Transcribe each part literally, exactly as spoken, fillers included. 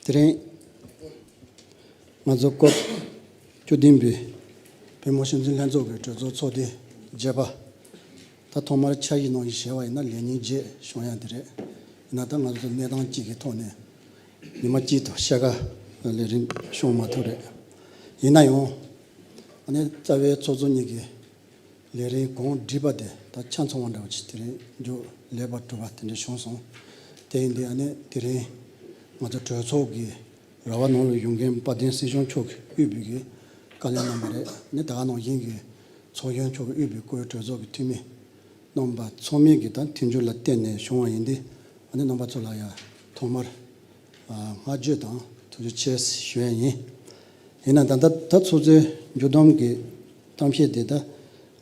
དེ་རིང་ང་ཚོ་སྐབས་བཅུ་བདུན་པའི་བོད་མི་སྤྱི་འཐུས་ལྷན་ཚོགས་ཀྱི་གྲོས་ཚོགས་ཚོགས་དུས་བརྒྱད་པ། ད་ཐོག་མར་འཆར་གཞི་ནང་བཞིན་བྱས་པ་ཡིན་ན་ལས་ཉིན་བརྒྱད་བྱུང་ཡ་དེ་རེད། ཡིན་ན་ད་ང་ཚོ་གནས་སྟངས་གཅིག་གི་ཐོག་ནས་ཉི་མ་གཅིག་དང་ཕྱེད་ཀ་ལས་རིང་བྱུང་མ་ཐུབ་རེད། ཡིན་ན་ཡང་ཨ་ནི་རྩ་བའི་ཚོགས་གཙོ་གཉིས་ཀྱིས་ལས་རིམ་གང་བསྒྲིགས་པ་དེ་ད་ཆ་ཚང་བ་འདྲ་བ་ཅིག་དེ་རིང་མཇུག་ལེགས་པར་གྲུབ་པ་དེ་འདྲ་བྱུང་སོང་། དེ་ཡིན་དུས་ཨ་ནི་དེ་རིང་ང་ཚོ་གྲོས་ཚོགས་ཀྱི་ར་བ་ནང་ལ་ཡོད་མཁན་དཔལ་ལྡན་སྲིད་སྐྱོང་མཆོག་གིས་དབུས་པའི་གི་བཀའ་ལན་གནང་བ་རེད། ཨ་ནི་ད་ག་ནང་བཞིན་གྱི་ཚོགས་གཞོན་མཆོག་གིས་དབུས་པའི་བཀུར་འོས་གྲོས་ཚོགས་ཀྱི་འཐུས་མི་རྣམ་པ་ཚང་མས་ཀྱི་ད་མཐུན་འགྱུར་ལ་བརྟེན་ནས་བྱུང་བ་ཡིན་དུས། ཨ་ནི་རྣམ་པ་ཚོ་ལ་ཡང་ཐོག་མར་ཨ་བསྔགས་བརྗོད་དང་ཐུགས་རྗེ་ཆེ་ཞུ་ཡ་ཡིན། ཡིན་ན་ད་ལྟ་ད་ཚོགས་གཙོའི་མཇུག་བསྡོམས་ཀྱི་གཏམ་བཤད་དེ་ད་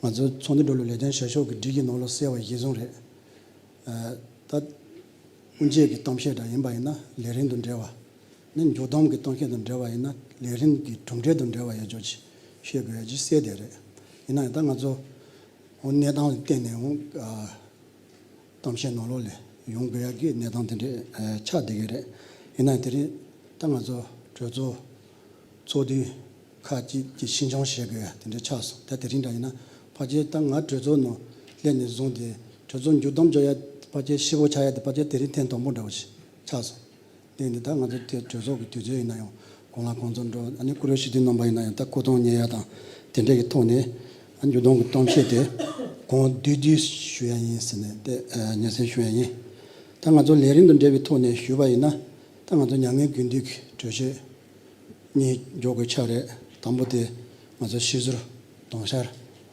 ང་ཚོ་ཚོགས་འདུ་འགྲོ་ལུགས་ལས་དོན་བྱ་ཕྱོགས་ཀྱི་སྒྲིག་གཞི་ནང་ལ་གསལ་བ་གཞིར་བཟུང་རེད། ཨ་ད་དབུ་འབྱེད་ཀྱི་གཏམ་བཤད་འདྲ་ཡིན་པ་ཡིན་ན་ལས་རིམ་དང་འབྲེལ་བ། ནི་མཇུག་བསྡོམས་ཀྱི་གཏམ་བཤད་དང་འབྲེལ་བ་ཡིན་ན་ལས་རིམ་གྱི་གྲུབ་འབྲས་དང་འབྲེལ་བ་ཡོད་ཆོག་ཅིག་བཤད་དགོས་ཡ་ཅིག་གསལ་བསྡད་རེད། ཡིན་ན་ཡང་ད་ང་ཚོ་འོ་གནས་སྟངས་ལ་བརྟེན་ནས་འོ་ཨ་གཏམ་བཤད་ནང་ལོགས་ལ་ཡོང་དགོས་ཡ་གི་གནས་སྟངས་དེ་འདྲས་ཨ་ཆགས་བསྡད་ཀྱི་རེད། ཡིན་ན་ཡང་དེ་རིང་ད་ང་ཚོ་གྲོས་ཚོགས་ཚོགས་དུས་ཁག་ཅིག་གི་ཕྱིར་འགྱངས་བྱེད་དགོས་ཡ་དེ་འདྲས་ཆགས་སོང་། ད་དེ་རིང་འདྲ་ཡིན་ན་ཕལ་ཆེར་ད་ང་གྲོས་ཚོགས་ནང་སླེབས་ནས་བཟུང་སྟེ་གྲོས་ཚོགས་མཇུག་བསྡོམས་འཇོག་ཡ་ཕལ་ཆེར་ཞེ་པོ་ཆགས་ཡ་དེ་ཕལ་ཆེར་དེ་རིང་ཐེངས་དང་པོ་འདྲ་བོ་ཞིག་ཆགས་སོང་། དེ་ནི་ད་ང་ཚོ་དེ་གྲོས་ཚོགས་ཀྱི་དུས་ཚོད་ཡིན་ན་ཡང་གང་ལ་གང་འཚམ་འགྲོ། ཨ་ནི་བཀུར་འོས་སྤྱི་འཐུས་རྣམ་པ་ཡིན་ན་ཡང་ད་སྐུ་ཐོག་ཉན་ཡ་དང་དེ་འདྲས་ཀྱི་ཐོག་ནས་ཨ་མཇུག་བསྡོམས་ཀྱི་གཏམ་བཤད་དེ་གང་བསྡུས་བསྡུས་ཞུ་ཡ་ཡིན་ཟེར་ནས་དེ་ཨ་སྙན་སེང་ཞུ་ཡ་ཡིན། ད་ང་ཚོ་ལས་རིམ་དང་འབྲེལ་བའི་ཐོག་ནས་ཞུས་པ་ཡིན་ན་ད་ང་ཚོ་མྱ་ངན་གུས་འདུད་ཀྱི་གྲོས་ཆོད་གཉིས་འཇོག་དགོས་ཆགས་རེད། དང་པོ་དེ་ང་ཚོ་སྤྱི་ཟུར་གདོང་ཤར་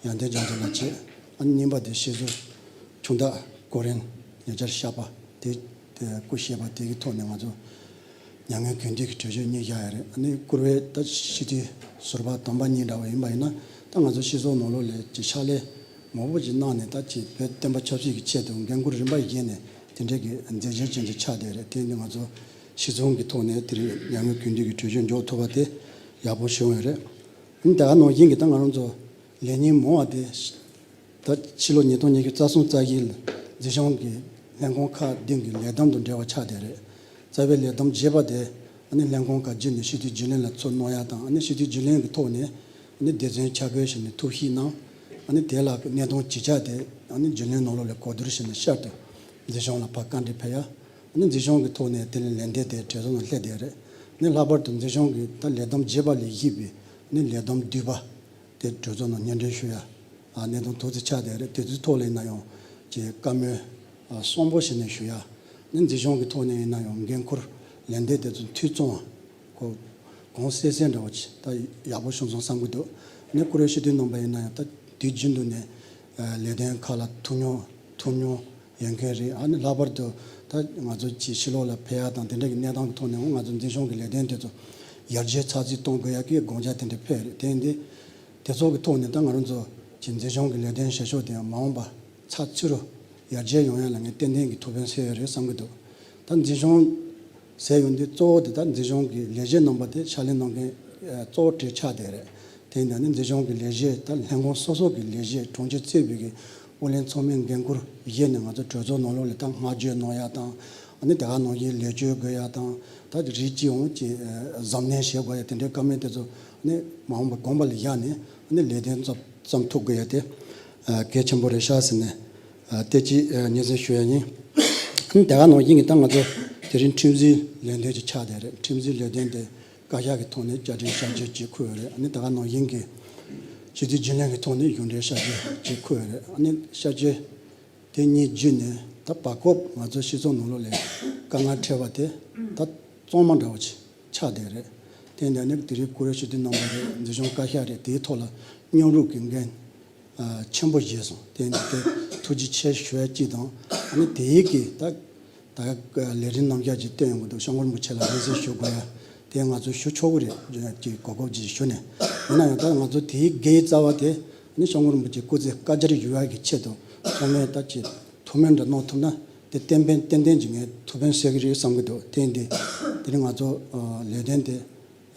ཡར་ལྡན་རྒྱ་མཚོ་ལགས་བྱས། ཨ་ནི་གཉིས་པ་དེ་སྤྱི་ཟུར་ཆུང་བདག་ཀོ་རེན་ཉེ་ཆར་བཞག་པ་དེ་དེ་སྐུ་གཤེགས་པ་དེ་གི་ཐོག་ནས་ང་ཚོ་མྱ་ངན་གུས་འདུད་ཀྱི་གྲོས་ཆོད་གཉིས་བཞག་ཡ་རེད། ཨ་ནི་བཀུར་འོས་ད་སྤྱི་འཐུས་ཟུར་པ་དང་པ་གཉིས་འདྲ་བ་ཡིན་པ་ཡིན་ན་ད་ང་ཚོ་སྤྱི་ཚོགས་ནང་ལོགས་ལ་ཅིག་ཕྱག་ལས་མང་པོ་ཅིག་གནང་ནས་ད་ཅིག་བོད་བསྟན་པ་ཆབ་སྲིད་ཀྱི་ཆེད་དུ་འགན་ཁུར་རིམ་པ་བཞེས་ནས་དེ་འདྲའི་གི་མཛད་རྗེས་ཅན་ཅིག་ཆགས་བསྡད་རེད། དེ་ནི་ང་ཚོ་སྤྱི་ཚོགས་ཀྱི་ཐོག་ནས་དེ་རིང་མྱ་ངན་གུས་འདུད་ཀྱི་གྲོས་ཆོད་འཇོག་ཐུབ་པ་དེ་ཡག་པོ་བྱུང་བ་རེད། ཨ་ནི་ད་ག་ནང་བཞིན་གྱི་ད་ང་རང་ཚོ་ལས་ཉིན་མང་བ་དེ་ད་ཕྱི་ལོ་ཉིས་སྟོང་ཉི་ཤུ་རྩ་གསུམ་རྩ་བཞི་ལ་འཛིན་སྐྱོང་གི་ལྷན་ཁང་ཁག་བདུན་གྱི་ལས་བསྡོམས་དང་འབྲེལ་བ་ཆགས་བསྡད་རེད། རྩ་བའི་ལས་བསྡོམས་བརྒྱད་པ་དེ་ཨ་ནི་ལྷན་ཁང་ཁག་བརྒྱུད་ནས་སྤྱི་འཐུས་རྒྱུན་ལས་ལ་ཚུར་གནང་ཡ་དང་། ཨ་ནི་སྤྱི་འཐུས་རྒྱུན་ལས་ཀྱི་ཐོག་ནས་ཨ་ནི་སྡེ་ཚན་ཆ་བགོས་བྱས་ནས་ཐུགས་ཞིབ་གནང་། ཨ་ནི་དེ་ལ་གནས་སྟངས་ཇི་ཆགས་དེ་ཨ་ནི་རྒྱུན་ལས་ནང་ལོགས་ལ་གོ་བསྡུར་བྱས་ནས་བསྐྱར་དུ་འཛིན་སྐྱོང་ལ་ཕར་བཀའ་འདྲི་ཕེབས་ཡ། ཨ་ནི་འཛིན་སྐྱོང་གི་ཐོག་ནས་དེ་ལ་ལན་འདེབས་དེ་གྲོས་ཚོགས་ནང་སླེབས་བསྡད་རེད། ཨ་ནི་ལྷག་པར་དུ་འཛིན་སྐྱོང་གི་ད་ལས་བསྡོམས་བརྒྱད་པ་ལས་བཞེས་པའི་ཨ་ནི་ལས་བསྡོམས་བསྡུས་པ། དེ་གྲོས་ཚོགས་ནང་སྙན་སྒྲོན་ཞུ་ཡ། ཨ་གནད་དོན་ཐོག་ཙི་ཆགས་བསྡད་རེད། དེ་ཚོའི་ཐོག་ལ་ཡིན་ན་ཡང་ཅིག་བཀའ་མོལ་ཨ་གསོན་པོ་བྱས་ནས་ཞུ་ཡ། ཨ་ནི་འཛིན་སྐྱོང་གི་ཐོག་ནས་ཡིན་ན་ཡང་འགན་ཁུར་ལན་འདེབས་དེ་ཚོ་འཐུས་ཚང་བ་གོ་གོང་གསལ་གསལ་འདྲ་བོ་ཅིག་ད་ཡག་པོ་བྱུང་སོང་བསམ་གྱི་འདུག་ཨ་ནི་བཀུར་འོས་སྤྱི་འཐུས་རྣམ་པ་ཡིན་ན་ཡང་ད་དུས་རྒྱུན་དུ་ནས་ཨ་ལས་དོན་ཁག་ལ་ཐུགས་མྱོང་ཐུགས་མྱོང་ཡོད་མཁན་རེད། ཨ་ནི་ལྷག་པར་དུ་ད་ང་ཚོ་ཅིག་ཕྱི་ལོགས་ལ་ཕེབས་ཡ་དང་དེ་འདྲ་གི་གནས་སྟངས་ཀྱི་ཐོག་ནས་ང་ཚོ་འཛིན་སྐྱོང་གི་ལས་དོན་དེ་ཚོ་ཡར་རྒྱས་ཚགས་ཚུད་གཏོང་དགོས་ཡ་གི་དགོངས་འཆར་དེ་འདྲ་ཕེབས་རེད། དེ་ཡིན་དུས། དེ་ཚོ་གི་ཐོག་ནས་ད་ང་རང་ཚོ་གི་འཛིན་སྐྱོང་གི་ལས་དོན་བྱེད་ཕྱོགས་དེ་ཡང་མ་འོངས་པ་ཚགས་ཚུད་རུ་ཡར་རྒྱས་ཡོང་ཡ་ལ་ངས་ཏན་ཏན་གྱི་ཐུགས་ཕན་གསོས་ཡོད་རེད་བསམ་གྱི་འདུག་ད་འཛིན་སྐྱོང་ཟེར་ཡོང་དུས་གཙོ་བོ་དེ་ད་འཛིན་སྐྱོང་གི་ལས་བྱེད་རྣམ་པ་དེ་ཕྱག་ལས་གནང་མཁན་གཙོ་བོ་དེ་ཆགས་བསྡད་རེད། དེ་ཡིན་ན་ནི་འཛིན་སྐྱོང་གི་ལས་བྱེད་ད་ལྷན་ཁང་སོ་སོ་གི་ལས་བྱེད་དྲུང་ཆེ་གཙོས་པའི་གི་ཨུ་ལྷན་ཚང་མས་འགན་ཁུར་བཞེས་ནས་ང་ཚོ་གྲོས་ཚོགས་ནང་ལོགས་ལ་ད་བསྔགས་བརྗོད་གནང་ཡ་དང་། ཨ་ནི་དེ་ག་ནང་བཞིན་ལེགས་བཅོས་དགོས་ཡ་དང་། ད་རིགས་གཅིག་འོང་གཅིག་གཟབ་ནན་བྱེད་དགོས་ཡ་དེ་འདྲའི་བཀའ་མོལ་དེ་ཚོ་ནི་མ་འོངས་པ་དགོངས་པ་ལ་བཞག་ནས་ཨ་ནི་ལས་དོན་རྩོམ་རྩོམ་ཐུབ་དགོས་ཡ་དེ་གལ་ཆེན་པོ་རེད་ཤག་ཟེར་ནས་དེ་གཅིག་སྙན་སེང་ཞུ་ཡ་ཡིན། ཨ་ནི་དེ་ག་ནང་བཞིན་གྱི་ད་ང་ཚོ་དེ་རིང་ཁྲིམས་འཛིན་ལས་དོན་གྱི་ཆགས་བསྡད་རེད། ཁྲིམས་འཛིན་ལས་དོན་དེ་བཀའ་ཤག་གི་ཐོག་ནས་བཅའ་ཁྲིམས་བསྐྱར་བཅོས་གཅིག་འཁུར་ཡོད་རེད། ཨ་ནི་དེ་ག་ནང་བཞིན་གྱི་སྤྱི་འཐུས་རྒྱུན་ལས་ཀྱི་ཐོག་ནས་གཞུང་འབྲེལ་བསྐྱར་བཅོས་གཅིག་འཁུར་ཡོད་རེད། ཨ་ནི་བསྐྱར་བཅོས་དེ་གཉིས་བརྒྱུད་ནས་ད་བར་སྐབས་ང་ཚོ་སྤྱི་ཚོགས་ནང་ལོགས་ལ་དཀའ་ངལ་འཕྲད་པ་དེ་ད་གཙང་མ་འདྲ་བོ་ཅིག་ཆགས་བསྡད་རེད། དེ་འདྲ་ནི་དེ་རིང་བཀུར་འོས་སྤྱི་འཐུས་རྣམ་པ་རེད། འཛིན་སྐྱོང་བཀའ་ཤག་རེད། དེའི་ཐོག་ལ་མཉམ་རུབ་ཀྱི་འགན་ཆེན་པོ་བཞེས་སོང་། དེ་འདི་དེ་ཐུགས་རྗེ་ཆེ་ཞུ་ཡ་གཅིག་དང་། ཨ་ནི་དེའི་གི་ད་ད་ལས་རིམ་རྣམ་གཞག་ཅིག་བཏོན་ཡོང་གི་འདུག་སྐྱབས་མགོན་རིན་པོ་ཆེ་ལ་སྙན་སེང་ཞུ་དགོས་ཡ་དེ་ང་ཚོ་ཞུ་ཆོག་གི་རེད། ཅིག་གོ་སྐབས་ཅིག་ཞུ་ནས། ཡིན་ན་ཡང་ད་ང་ཚོ་དེའི་འགན་རྩ་བ་དེ་ཨ་ནི་སྐྱབས་མགོན་རིན་པོ་ཆེ་སྐུ་ཚེ་བསྐལ་བརྒྱར་ཡོད་ཡ་གི་ཆེད་དུ་ཚང་མས་ད་ཅིག་ཐུགས་སྨོན་འདྲ་གནང་ཐུབ་ན་དེ་ཏན་ཏན་ཏན་ཏན་ཅིག་ངས་ཐུགས་ཕན་གསོས་ཀྱི་རེད་བསམ་གྱི་འདུག་དེ་འདི་དེ་ནི་ང་ཚོ་ལས་དོན་དེ་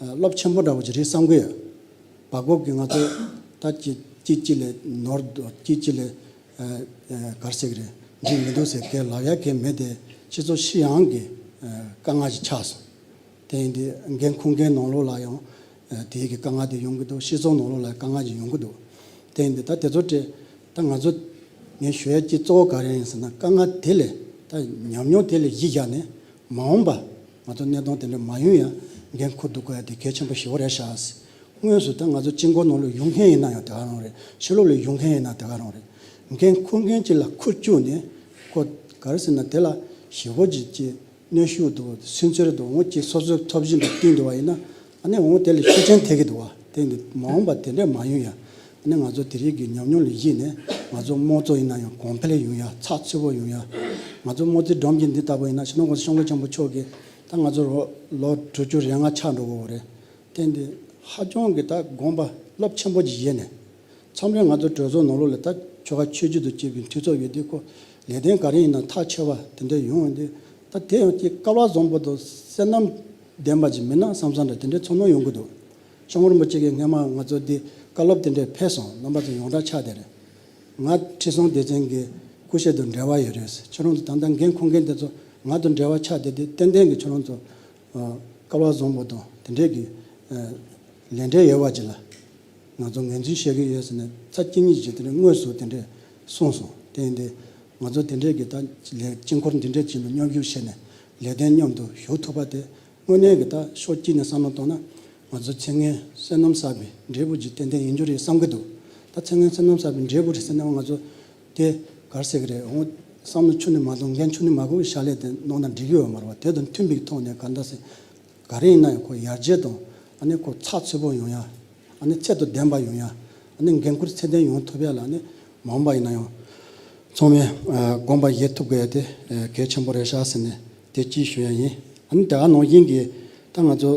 རླབས་ཆེན་པོ་འདྲ་བོ་ཅིག་རེད་བསམ་གྱི་ཡོད། བར་སྐབས་ཀྱི་ང་ཚོ་ད་ཅི་ཅི་ཅི་ལས་ནོར་འདུག་ཅི་ཅི་ལས་གར་ཟེར་གྱི་རེད། འགྲིག་མི་འདུག་ཟེར་གའི་ལབ་ཡ་གའི་མེད་དེ་སྤྱི་ཚོགས་ཤི་ཡང་གི་དཀའ་ངལ་ཅིག་ཆགས་སོང་། དེ་ཡིན་དུས་འགན་འཁུར་མཁན་ནང་ལོགས་ལ་ཡང་དེའི་གི་དཀའ་ངལ་དེ་ཡོང་གི་འདུག་སྤྱི་ཚོགས་ནང་ལོགས་ལ་དཀའ་ངལ་ཅིག་ཡོང་གི་འདུག་དེ་ཡིན་དུས་ད་དེ་ཚོ་དེ་ད་ང་ཚོ་ངས་ཞུ་ཡ་ཅིག་གཙོ་བོ་ག་རེ་ཡིན་ཟེར་ན། དཀའ་ངལ་དེ་ལས་ད་ཉམས་མྱོང་དེ་ལས་གཞི་བཞག་ནས་མ་འོངས་པ་ང་ཚོ་གནས་སྟངས་དེ་འདྲ་མ་ཡོང་ཡ་འགན་འཁུར་འདུག་དགོས་ཡ་དེ་གལ་ཆེན་པོ་ཞེ་པོ་རེད་ཤག་དངོས་སུ་ད་ང་ཚོ་སྤྱི་འགོ་ནང་ལོགས་ཡོང་མཁན་ཡིན་ན་ཡང་དེ་ག་རང་རེད། ཕྱི་ལོགས་ལ་ཡོང་མཁན་ཡིན་ན་དེ་ག་རང་རེད། འགན་འཁུར་མཁན་ཅིག་ལ་འཁུར་བཅུག་ནས་ཁོ་ག་རེ་ཟེར་ན། དེ་ལ་ཞེ་པོ་ཅིག་ཅིག་གནོན་ཤུགས་དང་སུན་གཙེར་དང་འོ་ཅིག་སོ་སོའི་ཐོབ་བཞིན་དུ་བསྟན་འདུག་པ་ཡིན་ན། ཨ་ནི་འོ་དེ་ལ་ཤུགས་རྐྱེན་ཐེབས་ཀྱི་འདུག་པ། དེ་འདི་མ་འོངས་པ་དེ་འདྲས་མ་ཡོང་ཡ། ཨ་ནི་ང་ཚོ་དེ་རིགས་ཀྱི་ཉམས་མྱོང་ལ་གཞིགས་ནས་ང་ཚོ་དམངས་གཙོ་ཡིན་ན་ཡང་གོང་འཕེལ་ཡོང་ཡ། ཚགས་ཚུད་པོ་ཡོང་ཡ། ང་ཚོ་དམངས་གཙོའི་སྒྲོམ་གྱི་འདི་ལྟ་བུ་ཡིན་ན་སྤྱི་ནོར་གོང་ས་སྐྱབས་མགོན་ཆེན་པོ་མཆོག་གིས་ད་ང་ཚོ་ལོ་ལོ་དྲུག་ཅུ་རེ་ལྔ་ཆགས་འགྲོ་གི་ཡོད་རེད། དེ་འདི་ཧ་ཅང་གི་ད་དགོངས་པ་རླབས་ཆེན་པོ་ཅིག་བཞེས་ནས། མཚམས་རེ་ང་ཚོ་གྲོས་ཚོགས་ནང་ལོགས་ལ་ད་ཆོལ་ཁ་ཆོས་བརྒྱུད་དང་བཅས་པའི་འཐུས་ཚོགས་ཡོད་དུས། ཁོ་ལས་དོན་ག་རེ་ཡིན་ན་ཐག་ཆོད་པ་དེ་འདྲ་ཡོང་ཡོང་དུས། ད་དེ་ཡང་ཅིག་སྐལ་བ་བཟང་པོ་དང་བསོད་ནམས་ལྡན་པ་ཅིག་མིན་ན་བསམ་བསམ་འདྲ་དེ་འདྲའི་ཚོར་སྣང་ཡོང་གི་འདུག་སྐྱབས་མགོན་རིན་པོ་ཆེ་གིས་སྔོན་མ་ང་ཚོ་འདི་བཀའ་སློབ་དེ་འདྲ་ཕེབས་སོང་། རྣམ་པ་ཚོ་ཡོངས་གྲགས་ཆགས་བསྡད་རེད། ང་ཁྲི་སྲོང་ལྡེ་བཙན་གྱི་སྐུ་ཞབས་དང་འབྲེལ་བ་ཡོད་རེད། ཁྱོད་རང་ཚོ་ད་ལྟ་འགན་འཁུར་མཁན་དེ་ཚོ་ང་དང་འབྲེལ་བ་ཆགས་བསྡད་དེ། ཏན་ཏན་གྱི་ཁྱོད་རང་ཚོ་སྐལ་བ་བཟང་པོ་དང་དེ་འདྲས་ཀྱི་ལས་འབྲེལ་ཡོད་པ་ཅིག་ལ་ང་ཚོ་ངོས་འཛིན་བྱེད་ཀྱི་ཡོད་ཟེར་ནས་ཚར་གཅིག་གཉིས་ཀྱིས་དེ་འདྲས་དངོས་སུ་དེ་འདྲས་གསུངས་སོང་། དེ་ཡིན་དུས་ང་ཚོ་དེ་འདྲས་ཀྱི་ད་ལས་དཀྱིལ་འཁོར་འདི་འདྲས་ཅིག་ལ་མཉམ་ཞུགས་བྱས་ནས་ལས་དོན་མཉམ་དུ་ཞུགས་ཐུབ་པ་དེ་དངོས་གནས་ཀྱི་ད་ཕྱོགས་གཅིག་ནས་བསམ་བློ་བཏང་ན། ང་ཚོ་ཚེ་སྔོན་བསོད་ནམས་བསགས་པའི་འབྲས་བུ་ཅིག་ཏན་ཏན་ཡིན་རྒྱུ་རེད་བསམ་གྱི་འདུག་ད་ཚེ་སྔོན་བསོད་ནམས་བསགས་པའི་འབྲས་བུ་རེད་ཟེར་ན་ང་ཚོ་དེ་ག་རེ་ཟེར་གྱི་རེད། འོ་བསམ་བློ་ཁྱོན་ནས་མ་གཏོང་། འགན་ཁྱོན་ནས་མ་འཁུར་བའི་བྱ་ལས་དེ་གནང་ན་འགྲིག་གི་ཡོད་མ་རེད་པ། དེ་དང་མཐུན་པའི་ཐོག་ནས་ག་འདྲ་ཟེར། ག་རེ་ཡིན་ན་ཡང་ཁོ་ཡར་རྒྱས་དང་། ཨ་ནི་ཁོ་ཚགས་ཚུད་པོ་ཡོང་ཡ། ཨ་ནི་ཚད་དང་ལྡན་པ་ཡོང་ཡ། ཨ་ནི་འགན་འཁུར་ཚད་ལྡན་ཡོང་ཐུབ་ཡ་ལ་ནི་མ་འོངས་པ་ཡིན་ན་ཡང་ཚང་མས་དགོངས་པ་བཞེས་ཐུབ་དགོས་ཡ་དེ་གལ་ཆེན་པོ་རེད་ཤག་ཟེར་ནས་དེ་གཅིག་ཞུ་ཡ་ཡིན། ཨ་ནི་དེ་ག་ནང་བཞིན་གྱི་ད་ང་ཚོ་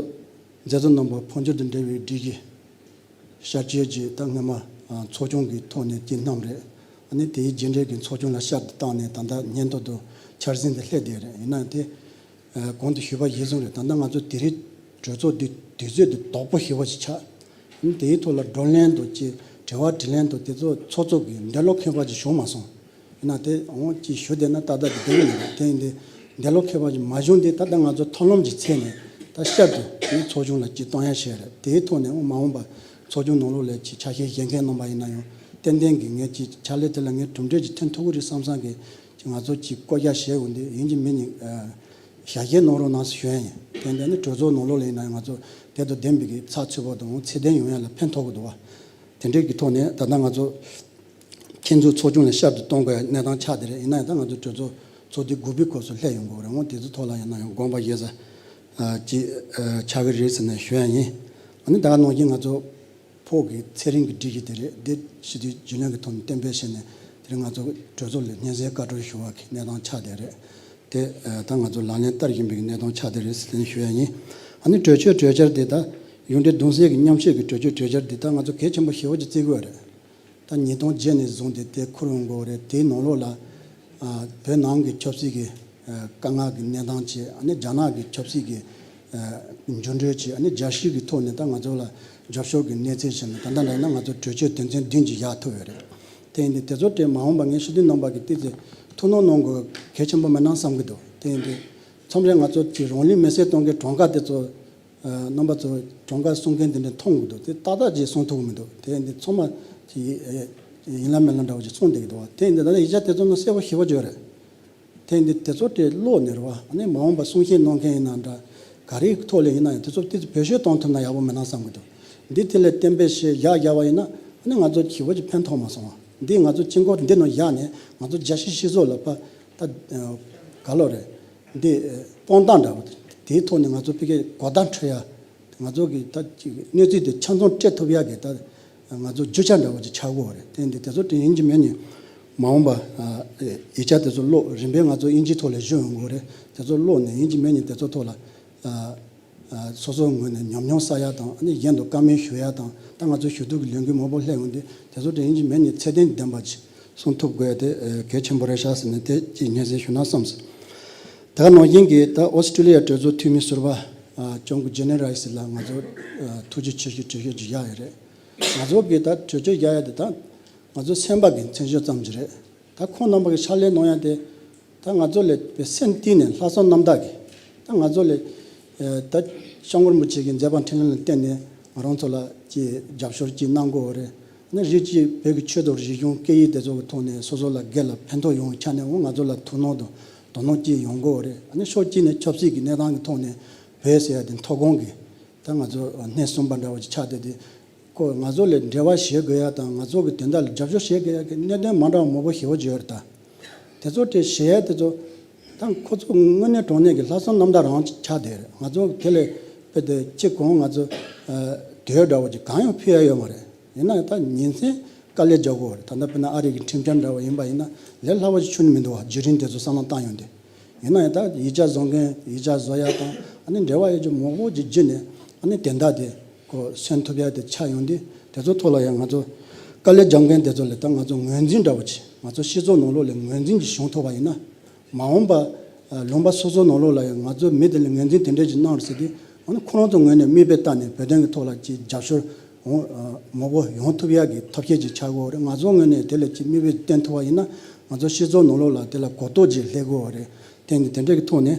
མཛད་གཙོ་རྣམ་པ་འཕོ་འགྱུར་དང་འབྲེལ་བའི་སྒྲིག་གཞི་ཤར་བསྐྱོད་ཀྱི་ད་སྔོན་མ་ཚོགས་ཆུང་གི་ཐོག་ནས་ཀྱི་བསྣམས་རེད། ཨ་ནི་དེའི་རྗེས་འབྲེལ་གྱི་ཚོགས་ཆུང་ལ་བསྐྱར་དུ་བཏང་ནས་ད་ལྟ་སྙན་ཐོ་དང་འཆར་ཟིན་དེ་སླེབས་བསྡད་རེད། ཡིན་ན་དེ་གོང་དུ་ཞུས་པ་གཞིར་བཟུང་རེད། ད་ལྟ་ང་ཚོ་དེ་རིང་གྲོས་ཚོགས་འདི་དུས་ཚོད་འདི་དོག་པོ་ཞེ་པོ་ཞིག་ཆགས། ཨ་ནི་དེའི་ཐོག་ལ་བགྲོ་གླེང་དང་ཅིག་དྲི་བ་དྲིས་ལན་དང་དེ་ཚོ་ཚོགས་གཙོ་གི་འདོད་བློ་ཁེངས་པ་ཅིག་བྱུང་མ་སོང་། ཡིན་ན་དེ་འོང་ཅིག་ཞུ་བསྡད་ན་ཏག་ཏག་ཅིག་བསྡད་ཀྱི་མི་འདུག་དེ་ཡིན་དུས་འདོད་བློ་ཁེངས་པ་ཅིག་མ་བྱུང་དུས་ད་ལྟ་ང་ཚོ་མཐུན་ལམ་གྱི་ཚད་ནས་ད་བསྐྱར་དུ་ནི་ཚོགས་ཆུང་ལ་ཅིག་གཏོང་ཡ་བྱས་རེད། དེའི་ཐོག་ནས་འོང་མ་འོངས་པ་ཚོགས་ཆུང་ནང་ལོགས་ལ་ཅིག་ཆ་ཤས་བཞེས་མཁན་རྣམ་པ་ཡིན་ན་ཡང་ཏན་ཏན་གྱི་ངས་ཅིག་ཕྱག་ལས་དེ་ལ་ངས་གྲུབ་འབྲས་ཅིག་ཐོན་ཐུབ་ཀྱི་རེད་བསམ་བསམ་གྱི་ཅིག་ང་ཚོ་ཅིག་བསྐོ་བཞག་བྱས་འོང་དུས་ཡིན་གཅིག་མིན་གཉིས་ཞལ་བཞེས་གནང་རོགས་གནང་ཟེར་ཞུ་ཡ་ཡིན། དེ་འདྲ་ནི་གྲོས་ཚོགས་ནང་ལོགས་ལ་ཡིན་ན་ཡང་ང་ཚོ་དེ་དང་ལྡན་པའི་གི་ཚགས་ཚུད་པོ་དང་ཚད་ལྡན་ཡོང་ཡ་ལ་ཕན་ཐོགས་ཀྱི་འདུག་བ། དེ་འདྲའི་གི་ཐོག་ནས་ད་ལྟ་ང་ཚོ་ཁྱེད་ཚོའི་ཚོགས་ཆུང་ལ་བསྐྱར་དུ་གཏོང་དགོས་གནས་སྟངས་ཆགས་བསྡད་རེད། ཡིན་ན་ཡང་ད་ང་ཚོ་གྲོས་ཚོགས་ཚོགས་དུས་དགུ་པའི་སྐབས་སུ་སླེབས་ཡོང་གི་རེད། འོང་དེ་ཚོའི་ཐོག་ལ་ཡིན་ན་ཡང་དགོངས་པ་བཞེས་ས་ཅིག་ཆགས་ཀྱི་རེད་ཟེར་ནས་ཞུ་ཡ་ཡིན། ཨ་ནི་ད་ག་ནང་བཞིན་ང་ཚོ་ཕོགས་ཀྱི་ཚེ་རིང་གི་སྒྲིག་གཞི་དེ་རེད། འདི་ཞི་བདེའི་རྒྱུན་ལས་ཀྱི་ཐོག་ནས་གཏན་འབེབས་བྱས་ནས་དེ་རིང་ང་ཚོ་གྲོས་ཚོགས་ལ་སྙན་སེང་བཀའ་འཁྲོལ་ཞུ་བ་གི་གནས་སྟངས་ཆགས་བསྡད་རེད། དེ་ད་ང་ཚོ་ལག་ལེན་བསྟར་བཞིན་པའི་གནས་སྟངས་ཆགས་བསྡད་རེད་ཟེར་ནས་ཞུ་ཡ་ཡིན། ཨ་ནི་གྲོས་ཆོད་གྲོས་འཆར་དེ་ད་ཡོངས་འབྲེལ་གདུང་སེལ་གྱི་མཉམ་ཞུགས་ཀྱི་གྲོས་ཆོད་གྲོས་འཆར་དེ་ད་ང་ཚོ་གལ་ཆེན་པོ་ཞེ་པོ་ཅིག་བརྩི་དགོས་རེད། ད་ཉིས་སྟོང་བརྒྱད་ནས་བཟུང་སྟེ་དེ་འཁུར་འོང་དགོས་རེད། དེའི་ནང་ལོགས་ལ་ཨ་བོད་ནང་གི་ཆབ་སྲིད་ཀྱི་ཨ་དཀའ་ངལ་གྱི་གནས་སྟངས་བྱས། ཨ་ནི་རྒྱ་ནག་གི་ཆབ་སྲིད་ཀྱི་ཨ་འགྱུར་འགྲོས་བྱས། ཨ་ནི་རྒྱལ་སྤྱི་གི་ཐོག་ནས་ད་ང་ཚོ་ལ་རྒྱབ་སྐྱོར་གྱི་གནས་ཚུལ་བྱས་ནས་ད་ལྟ་འདྲ་ཡིན་ན་ང་ཚོ་གྲོས་ཆོད་དོན་ཚན་བདུན་ཅིག་བཞག་ཐུབ་ཡོད་རེད། དེ་ཡིན་དུས་དེ་ཚོ་དེ་མ་འོངས་པ་ངས་ཞུ་དུས་རྣམ་པ་གིས་ཏོག་ཙམ་ཐུགས་སྣང་གནང་དགོས་གལ་ཆེན་པོ་མིན་ན་བསམ་གྱི་འདུག་དེ་ཡིན་དུས་མཚམས་རེ་ང་ཚོ་གི་རང་ལུས་མེར་སྲེག་གཏོང་མཁན་གྲངས་ཀ་དེ་ཚོ་རྣམ་པ་ཚོ་གྲངས་ཀ་གསུང་མཁན་དེ་འདྲ་མཐོང་གི་འདུག་དེ་ཏག་ཏག་ཅིག་གསུང་ཐུབ་ཀྱི་མི་འདུག་དེ་ཡིན་དུས་ཚང་མ་ཅིག་ཡིན་ལ་མིན་ལ་འདྲ་བོ་ཅིག་གསུང་བསྡད་ཀྱི་འདུག་དེ་ཡིན་དུས་ད་ལྟ་ཡིག་ཆ་དེ་ཚོ་ནང་གསལ་པོ་ཞེ་པོ་ཅིག་ཡོད་རེད། དེ་ཡིན་དུས་དེ་ཚོ་དེ་ཀློག་ནས་རེད་བ། ཨ་ནི་མ་འོངས་པ་གསུང་བཤད་གནང་མཁན་ཡིན་ན་འདྲ་ག་རེའི་ཐོག་ལ་ཡིན་ན་ཡང་དེ་ཚོ་ཏོག་ཙམ་བེད་སྤྱོད་གཏོང་ཐུབ་ན་ཡག་པོ་མིན་ན་བསམ་གྱི་འདུག་འདི་དེ་ལས་གཏན་འབེབས་བྱས་བཞག་བཞག་པ་ཡིན་ན་ཨ་ནི་ང་ཚོ་ཞེ་པོ་ཅིག་ཕན་ཐོགས་མ་སོང་བ། འདི་ང་ཚོ་དཀྱིལ་འཁོར་འདི་ནང་བཞག་ནས་ང་ཚོ་རྒྱལ་སྤྱིའི་སྤྱི་ཚོགས་ལ་ཕར་ད་ག་ལོ་རེད། འདི་དཔང་རྟགས་འདྲ་བོ་དེ་དེའི་ཐོག་ནས་ང་ཚོ་ཕ་གིར་གོ་བརྡ་འཕྲོད་ཡ། ང་ཚོ་གི་ད་ཅིག་གནས་ཚུལ་དེ་ཆ་ཚང་སྤྲད་ཐུབ་ཡ་གི་ད་ང་ཚོ་རྒྱུ་ཆ་འདྲ་བོ་ཅིག་ཆགས་ཀྱི་ཡོད་རེད། དེ་འདི་དེ་ཚོ་དེ་ཡིན་གཅིག་མིན་གཉིས་མ་འོངས་པ་ཨ་ཡིག་ཆ་དེ་ཚོ་ཀློག་རིམ་པས་ང་ཚོ་དབྱིན་ཇིའི་ཐོག་ལ་བཞུགས་ཡོང་གི་ཡོད་རེད། དེ་ཚོ་ཀློག་ནས་ཡིན་གཅིག་མིན་གཉིས་དེ་ཚོ་ཐོག་ལ་ཨ་ཨ་སོ་སོའི་ངོས་ནས་ཉམས་མྱོང་བསགས་ཡ་དང་། ཨ་ནི་གཞན་དུ་བཀའ་མོལ་ཞུ་ཡ་དང་། ད་ང་ཚོ་ཞུ་གཏུག་གི་ལས་འགུལ་མང་པོ་སླེབས་ཡོང་དུས་དེ་ཚོ་དེ་ཡིན་གཅིག་མིན་གཉིས་ཚད་ལྡན་ལྡན་པ་ཅིག་གསུང་ཐུབ་དགོས་དེ་ཨ་གལ་ཆེན་པོ་རེད་ཤག་ཟེར་ནས་དེ་ཅིག་སྙན་སེང་ཞུ་ན་བསམས་སོང་། དེ་ག་ནང་བཞིན་གྱི་ད་ཨོ་སི་ཀྲི་ལི་ཡ་གྲོས་ཚོགས་འཐུས་མི་ཟུར་པ་ཨ་ལྕམ་སྐུ་ཇེ་ནི་རའི་སི་ལགས་ང་ཚོ་ཨ་ཐུགས་རྗེ་ཆེ་ཞུ་གྲོས་ཆོད་ཅིག་བཞག་ཡོད་རེད། ང་ཚོ་གི་ད་གྲོས་ཆོད་བཞག་ཡ་དེ་ད་ང་ཚོ་སེམས་པ་གི་མཚན་བརྗོད་ཙམ་ཅིག་རེད། ད་ཁོང་རྣམ་པ་གི་ཕྱག་ལས་གནང་ཡ་དེ་ད་ང་ཚོ་ལ་སེམས་གཏིང་ནས་ལྷག་བསམ་རྣམ་དག་གིས་ད་ང་ཚོ་ལ་ ད་སྐྱབས་མགོན་རིན་པོ་ཆེ་གི་མཛད་པ་འཕྲིན་ལས་ལ་བརྟེན་ནས་ང་རང་ཚོ་ལ་ཅིག་རྒྱབ་སྐྱོར་ཅིག་གནང་དགོས་པ་རེད། ནི་རིགས་གཅིག་བོད་ཀྱི་ཆོས་དང་རིག་གཞུང་སྐད་ཡིག་དེ་ཚོ་གི་ཐོག་ནས་སོ་སོ་ལ་སྒེར་ལ་ཕན་ཐོགས་ཡོང་བའི་ཆ་ནས་འོ་ང་ཚོ་ལ་ཐུགས་སྣང་དང་དོ་སྣང་ཅིག་ཡོང་དགོས་པ་རེད། ནི་ཕྱོགས་གཅིག་ནས་ཆབ་སྲིད་ཀྱི་གནས་སྟངས་ཀྱི་ཐོག་ནས་བོད་ཟེར་ཡ་དེ་མཐོ་སྒང་གི་ད་ང་ཚོ་སྣེ་གསུམ་པ་འདྲ་བོ་ཅིག་ཆགས་བསྡད་དེ། ཁོ་ང་ཚོ་ལས་འབྲེལ་བ་བྱེད་དགོས་ཡ་དང་ང་ཚོ་གི་དོན་དག་ལ་རྒྱབ་སྐྱོར་བྱེད་དགོས་ཡ་གི་གནད་དོན་མ་འདྲ་བ་མང་པོ་ཞེ་པོ་ཅིག་ཡོད་རེད་ད། དེ་ཚོ་དེ་བྱེད་ཡ་དེ་ཚོ་ད་ཁོ་ཚོ་དངོས་གནས་དྲང་གནས་ཀྱི་ལྷག་བསམ་རྣམ་དག་རང་ཆགས་བསྡད་རེད། ང་ཚོ་དེ་ལས་དཔེ་དེ་ཅི་གང་ང་ཚོ་དུས་འདྲ་བོ་ཅིག་གང་ཡང་ཕུལ་ཡ་ཡོད་མ་རེད། ཡིན་ན་ཡང་ད་ཉིན་མཚན་དཀའ་ལས་རྒྱག་དགོས་རེད། ད་ལྟ་དཔེར་ན་ཨ་རི་གི་ཁྲིམས་འཆར་འདྲ་བ་ཡིན་པ་ཡིན་ན་ལས་སླ་བ་ཞིག་ཆུང་ནི་མི་འདུག་བ། བརྒྱུད་རིམ་དེ་ཚོ་བསམ་བློ་བཏང་ཡོང་དུས། ཡིན་ན་ཡང་ད་ཡིག་ཆ་བཟོ་མཁན་ཡིག་ཆ་བཟོ་ཡ་དང་ཨ་ནི་འབྲེལ་བ་ཡོད་རྒྱུ་མང་པོ་ཅིག་བརྒྱུད་ནས་ཨ་ནི་དེ་འདྲ་དེ་ཁོ་སོན་ཐུབ་ཡ་དེ་ཆགས་ཡོང་དུས། དེ་ཚོ་ཐོག་ལ་ཡང་ང་ཚོ་དཀའ་ལས་རྒྱབ་མཁན་དེ་ཚོ་ལ་ད་ང་ཚོ་ངོས་འཛིན་འདྲ་བོ་ཅིག་ང་ཚོ་སྤྱི་ཚོགས་ནང་ལོགས་ལ་ངོས་འཛིན་ཅིག་བྱུང་ཐུབ་པ་ཡིན་ན། མ་འོངས་པ་ལུང་པ་སོ་སོ་ནང་ལོགས་ལ་ཡང་ང་ཚོ་མི་དེ་ལ་ངོས་འཛིན་དེ་འདྲ་ཅིག་གནང་རོགས་ཟེར་དུས། ཨ་ནི་ཁོ་རང་ཚོ་ངོས་ནས་མིག་དཔེ་བལྟས་ནས་བོད་དོན་གྱི་ཐོག་ལ་ཅིག་རྒྱབ་སྐྱོར་འོང་མང་པོ་ཡོང་ཐུབ་ཡ་གི་ཐབས་ཤེས་ཅིག་བྱ་དགོས་རེད། ང་ཚོ་ངོས་ནས་དེ་ལ་ཅིག་མིག་དཔེ་བསྟན་ཐུབ་པ་ཡིན་ན་ང་ཚོ་སྤྱི་ཚོགས་ནང་ལོགས་ལ་དེ་ལ་གོ་རྟོགས་ཅིག་སླེབས་དགོས་རེད། དེ་ནི་དེ་འདྲ་གི་ཐོག་ནས་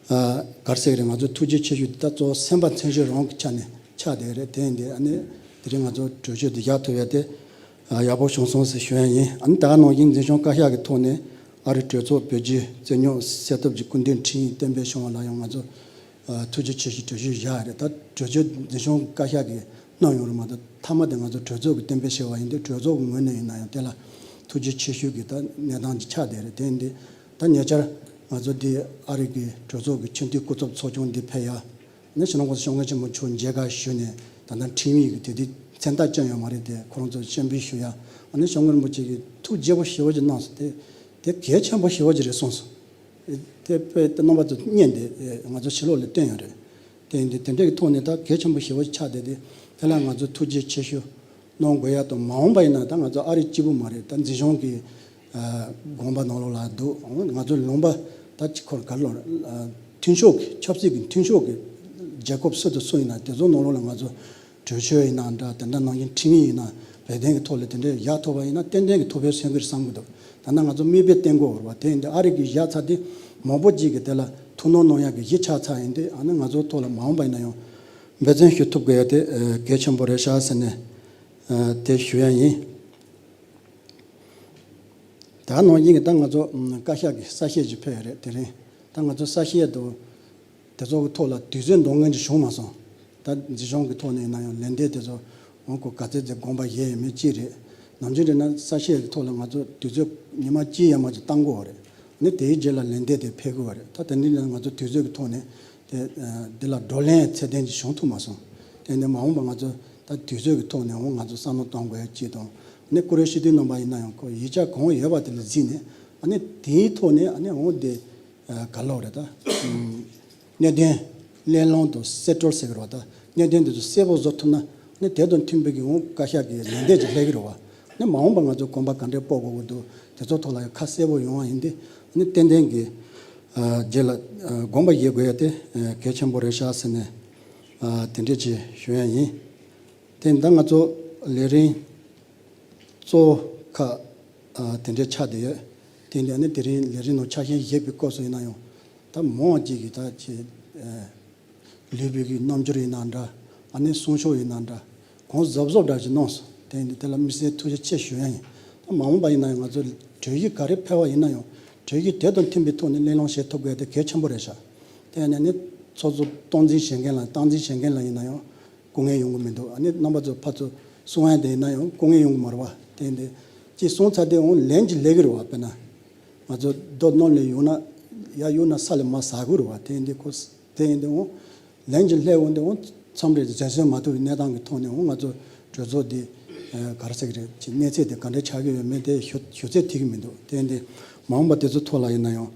ག་རེ་ཟེར་གི་རེད། ང་ཚོ་ཐུགས་རྗེ་ཆེ་ཞུ་དེ་ད་གཙོ་བོ་སེམས་པ་མཚན་ཤོས་རང་གི་ཆ་ནས་ཆགས་བསྡད་རེད། དེ་ཡིན་དུས་ཨ་ནི་དེ་རིང་ང་ཚོ་གྲོས་ཆོད་འདི་བཞག་ཐུབ་ཡ་དེ་ཡག་པོ་བྱུང་སོང་ཟེར་ཞུ་ཡ་ཡིན། ཨ་ནི་ད་ག་ནང་བཞིན་འཛིན་སྐྱོང་བཀའ་ཤག་གི་ཐོག་ནས་ཨ་རི་གྲོས་ཚོགས་བོད་བརྒྱུད་རྩོད་རྙོག་སེལ་ཐབས་ཀྱི་སྐུ་མདུན་ཁྲིམས་ཡིག་གཏན་འབེབས་བྱུང་བ་ལ་ཡང་ང་ཚོ་ཐུགས་རྗེ་ཆེ་ཞུ་གྲོས་ཆོད་བཞག་རེད། ད་གྲོས་ཆོད་འཛིན་སྐྱོང་བཀའ་ཤག་གིས་གནང་ཡོང་རེད་མ་གཏོགས་མཐའ་མ་དེ་ང་ཚོ་གྲོས་ཚོགས་ཀྱིས་གཏན་འབེབས་བྱས་པ་ཡིན་དུས་གྲོས་ཚོགས་ཀྱི་ངོས་ནས་ཡིན་ན་ཡང་དེ་ལ་ཐུགས་རྗེ་ཆེ་ཞུ་གི་ད་གནས་སྟངས་ཅིག་ཆགས་བསྡད་རེད། དེ་ཡིན་དུས་ད་ཉེ་ཆར་ང་ཚོ་འདི་ཨ་རི་གི་གྲོས་ཚོགས་ཀྱི་ཆེས་མཐོའི་སྐུ་ཚབ་ཚོགས་ཆུང་འདི་ཕེབས་ཡ། ནས་ཕྱི་ནང་གོང་ས་སྐྱབས་མགོན་ཆེན་པོ་མཆོག་མཇལ་ཁ་ཞུས་ནས་ད་ལྟ་ཁྲིམས་ཡིག་གི་དེ་དུས་མཚན་རྟགས་ཅང་ཡོད་མ་རེད་དེ་ཁོ་རང་ཚོར་སྤྱན་འབུལ་ཞུ་ཡ། ཨ་ནི་སྐྱབས་མགོན་རིན་པོ་ཆེ་གིས་ཐུགས་དགྱེས་པོ་ཞེ་པོ་ཅིག་གནང་སོང་། དེ་དེ་གལ་ཆེན་པོ་ཞེ་པོ་ཅིག་རེད་གསུངས་སོང་། དེ་དཔེ་དེ་རྣམ་པ་ཚོ་བརྙན་དེ་ང་ཚོ་ཕྱི་ལོགས་ལ་བཏོན་ཡོད་རེད། དེ་ཡིན་དུས་དེ་འདྲ་གི་ཐོག་ནས་ད་གལ་ཆེན་པོ་ཞེ་པོ་ཅིག་ཆགས་བསྡད་དེ་དེ་ལ་ང་ཚོ་ཐུགས་རྗེ་ཆེ་ཞུ། གནང་དགོས་ཡ་དང་མ་འོངས་པ་ཡིན་ན་ད་ང་ཚོ་ཨ་རི་གཅིག་པུ་མ་རེད། ད་འཛིན་སྐྱོང་གི་དགོངས་པ་ནང་ལོགས་ལ་འདུག་ང་ཚོ་ལུང་པ་ད་གཅིག་ཁོར་ག་ལོར་མཐུན་ཕྱོགས་ཀྱི་ཆབ་སྲིད་ཀྱི་མཐུན་ཕྱོགས་ཀྱི་རྒྱལ་ཁབ་སུ་དང་སུ་ཡིན་ན་དེ་ཚོ་ནང་ལོགས་ལ་ང་ཚོ་གྲོས་ཆོད་ཡིན་ན་འདྲ། དེ་འདྲ་ནང་བཞིན་ཁྲིམས་ཡིག་ཡིན་ན་བོད་དོན་གྱི་ཐོག་ལ་དེ་འདྲ་བཞག་ཐུབ་པ་ཡིན་ན་ཏན་ཏན་གྱི་ཐུགས་ཕན་གསོས་ཀྱི་རེད་བསམ་གྱི་འདུག་ད་ནང་ང་ཚོ་མིག་དཔེ་བསྟན་དགོས་རེད་བ། དེ་ཡིན་དུས་ཨ་རི་གི་བཞག་ཚར་དུས་མང་པོ་ཅིག་གིས་དེ་ལ་ཐུགས་སྣང་གནང་ཡག་གི་གཞི་ཆགས་ཚར་ཡིན་དུས་ཨ་ནི་ང་ཚོ་ཐོག་ལ་མ་འོངས་པ་ཡིན་ན་ཡང་འབད་བརྩོན་ཞུ་ཐུབ་དགོས་ཡ་དེ་གལ་ཆེན་པོ་རེད་ཤག་ཟེར་ནས་དེ་ཞུ་ཡ་ཡིན། ད་ནང་བཞིན་གྱི་ད་ང་ཚོ་བཀའ་ཤག་གི་གསལ་བཤད་ཅིག་ཕེབས་ཡོད་རེད། དེ་རིང་ད་ང་ཚོ་གསལ་བཤད་དུ་དེ་ཚོ་གི་ཐོག་ལ་དུས་ཚོད་འདང་ངེས་ཅིག་བྱུང་མ་སོང་། ད་འཛིན་སྐྱོང་གི་ཐོག་ནས་ཡིན་ན་ཡང་ལན་འདེབས་དེ་ཚོ་འོང་གོ་ག་ཚོད་ཚོད་དགོངས་པ་བཞེས་ཡོད་མེད་ཅིག་རེད། ནམ་རྒྱུན་རེད་ན་གསལ་བཤད་ཀྱི་ཐོག་ལ་ང་ཚོ་དུས་ཚོད་ཉི་མ་གཅིག་ཡར་མར་ཅིག་བཏང་དགོས་པ་རེད། ནི་དེའི་རྗེས་ལ་ལན་འདེབས་དེ་ཕེབས་དགོས་པ་རེད། ད་དེ་འདྲ་ཡིན་ན་ང་ཚོ་དུས་ཚོད་ཀྱི་ཐོག་ནས་དེ་འདི་ལ་བགྲོ་གླེང་ཚད་ལྡན་ཅིག་བྱུང་ཐུབ་མ་སོང་། དེ་ནས་མ་འོངས་པ་ང་ཚོ་ད་དུས་ཚོད་ཀྱི་ཐོག་ནས་འོང་ང་ཚོ་བསམ་བློ་གཏོང་དགོས་ཡ་ཅིག་དང་། ནི་ཀུ་རེ་ཤི་དུས་རྣམ་པ་ཡིན་ན་ཡང་ཁོ་ཡིག་ཆ་གང་ཡོད་པ་དེ་ལ་གཟིགས་ནས་ཨ་ནི་དེའི་ཐོག་ནས་ཨ་ནི་འོང་དེ་ག་ལོག་རེད་ད། གནད་དོན་གླེང་སློང་དང་གསལ་བཀྲོལ་ཟེར་གི་རེད་བ། ད་གནད་དོན་དེ་ཚོ་གསལ་པོ་བཟོ་ཐུབ་ན་ནི་དེ་དང་མཐུན་པའི་གི་འོང་བཀའ་ཤག་གི་ལན་འདེབས་ཅིག་སླེབས་གི་རེད་བ། ནི་མ་འོངས་པ་ང་ཚོ་གོམ་པ་ག་འདྲས་སྤོ་དགོས་ཀྱི་འདུག་དེ་ཚོ་ཐོག་ལ་ཡང་ཁ་གསལ་པོ་ཡོང་བ་ཡིན་ཏེ་ནི་ཏན་ཏན་གི་རྗེས་ལ་དགོངས་པ་བཞེས་དགོས་ཡ་དེ་གལ་ཆེན་པོ་རེད་ཤག་ཟེར་ནས་དེ་འདྲས་ཅིག་ཞུ་ཡ་ཡིན། དེ་ད་ང་ཚོ་ལས་རིམ་གཙོ་བོ་ཁག་དེ་འདྲས་ཆགས་བསྡད་ཡོད། དེ་འདྲས་ནི་དེ་རིང་ལས་རིམ་ནང་ཆ་ཤས་བཞག་པའི་སྐབས་སུ་ཡིན་ན་ཡང་ད་མང་བ་ཅིག་གིས་ད་ཅིག་ལུས་པོའི་གི་རྣམ་འགྱུར་ཡིན་ན་འདྲ། ཨ་ནི་གསུང་ཕྱོགས་ཡིན་ན་འདྲ། གང་གཟབ་གཟབ་འདྲ་ཞིག་གནང་སོང་། དེ་ཡིན་དུས་དེ་ལ་དམིགས་བསལ་ཐུགས་རྗེ་ཆེ་ཞུ་ཡ་ཡིན། ད་མ་འོངས་པ་ཡིན་ན་ཡང་ང་ཚོ་གྲོས་གཞི་ག་རེ་ཕེབས་པ་ཡིན་ན་ཡང་གྲོས་གཞི་དེ་དང་མཐུན་པའི་ཐོག་ནས་གླེང་སློང་བྱེད་ཐུབ་དགོས་དེ་གལ་ཆེན་པོ་རེད་ཤག་དེ་ཡིན་ནས་ནི་ཚོགས་གཙོ་སྟངས་འཛིན་བྱེད་མཁན་ལ་སྟངས་འཛིན་བྱེད་མཁན་ལ་ཡིན་ན་ཡང་སྐུ་ངལ་ཡོང་གི་མི་འདུག་ཨ་ནི་རྣམ་པ་ཚོ་ཕར་ཚུར་གསུང་ཡ་དེ་ཡིན་ན་ཡང་སྐུ་ངལ་ཡོང་གི་མ་རེད་བ། དེ་ཡིན་དུས་ཅིག་གསུངས་ཚར་དུས་འོང་ལན་ཅིག་སླེབས་ཀྱི་རེད་བ། དཔེར་ན་ང་ཚོ་རྡོ་སྣུམ་ལས་གཡུག་ན་ཡར་གཡུག་ན་ས་ལས་མར་ཟག་གི་རེད་བ། དེ་ཡིན་དུས་ཁོ་དེ་ཡིན་དུས་འོང་ལན་ཅིག་སླེབས་འོང་དུས་འོང་མཚམས་རེ་འཛེམ་ཟོན་མ་ཐུབ་པའི་གནས་སྟངས་ཀྱི་ཐོག་ནས་འོང་ང་ཚོ་གྲོས་ཚོགས་འདི་ག་རེ་ཟེར་གི་རེད། ཅིག་གནས་ཚད་དེ་ག་འདྲ་ཆགས་ཀྱི་ཡོད་མེད་དེ་ཞུ་ཞུ་ཚད་ཐིག་གི་མི་འདུག་དེ་ཡིན་དུས་མ་འོངས་པ་དེ་ཚོ་ཐོག་ལ་ཡིན་ན་ཡང་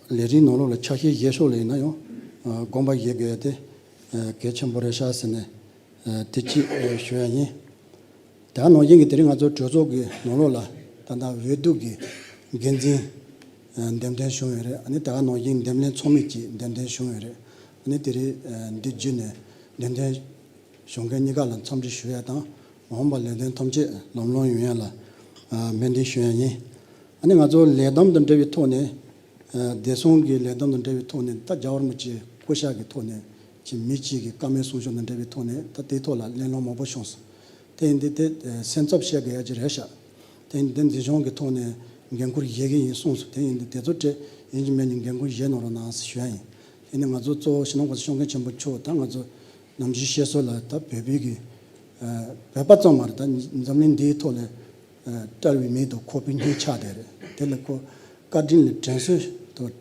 ལས་རིམ་ནང་ལོགས་ལ་ཆ་ཤས་བཞག་ཕྱོགས་ལ་ཡིན་ན་ཡང་དགོངས་པ་བཞེས་དགོས་ཡ་དེ་གལ་ཆེན་པོ་རེད་ཤག་ཟེར་ནས་དེ་གཅིག་ཞུ་ཡ་ཡིན། དེ་ག་ནང་བཞིན་གྱི་དེ་རིང་ང་ཚོ་གྲོས་ཚོགས་ཀྱི་ནང་ལོགས་ལ་ད་ལྟ་འོས་བསྡུ་གི་འགན་འཛིན་འདེམས་ཐོན་བྱུང་ཡོད་རེད། ཨ་ནི་དེ་ག་ནང་བཞིན་འདེམས་ལྷན་ཚོགས་མི་གཅིག་འདེམས་ཐོན་བྱུང་ཡོད་རེད། ཨ་ནི་དེ་རིང་འདི་བརྒྱུད་ནས་འདེམས་ཐོན་བྱུང་མཁན་གཉིས་ཀ་ལ་འཚམས་འདྲི་ཞུ་ཡ་དང་མ་འོངས་པ་ལས་དོན་ཐམས་ཅད་ལམ་ལྷོང་ཡོང་ཡ་ལ་སྨོན་འདུན་ཞུ་ཡ་ཡིན། ཨ་ནི་ང་ཚོ་ལས་བསྡོམས་དང་འབྲེལ་བའི་ཐོག་ནས་བདེ་སྲུང་གི་ལས་བསྡོམས་དང་འབྲེལ་བའི་ཐོག་ནས་ད་རྒྱལ་བ་རིན་པོ་ཆེ་ སྐུ་ཞབས་ཀྱི་ཐོག་ནས་ཅིག་མི་གཅིག་གི་བཀའ་མོལ་གསུང་ཕྱོགས་དང་འབྲེལ་བའི་ཐོག་ནས་ད་དེའི་ཐོག་ལ་གླེང་སློང་མང་པོ་བྱུང་སོང་། དེ་ཡིན་དུས་དེ་སེམས་འཚབ་བྱེད་དགོས་ཡ་ཅིག་རེད་ཤག་དེ་ཡིན་དུས་འཛིན་སྐྱོང་གི་ཐོག་ནས་འགན་ཁུར་བཞེས་ཀྱི་ཡིན་གསུངས་སོང་། དེ་ཡིན་དུས་དེ་ཚོ་དེ་ཡིན་གཅིག་མིན་གཅིག་འགན་ཁུར་བཞེས་གནང་རོགས་གནང་ཞེས་ཞུ་ཡ་ཡིན། དེ་ནི་ང་ཚོ་གཙོ་བོ་སྤྱི་ནོར་གོང་ས་སྐྱབས་མགོན་ཆེན་པོ་མཆོག་དང་ང་ཚོ་ནམ་རྒྱུན་བཤད་སྲོལ་ལ་ད་བོད་པའི་གི་བོད་པ་ཙམ་མ་རེད། ད་འཛམ་གླིང་འདིའི་ཐོག་ལ་བཀྲ་བའི་མིང་དང་ཁོག་པའི་སྙིང་ཆགས་བསྡད་རེད། དེ་ལ་ཁོ་བཀའ་དྲིན་ལ་དྲན་གསོ་དང་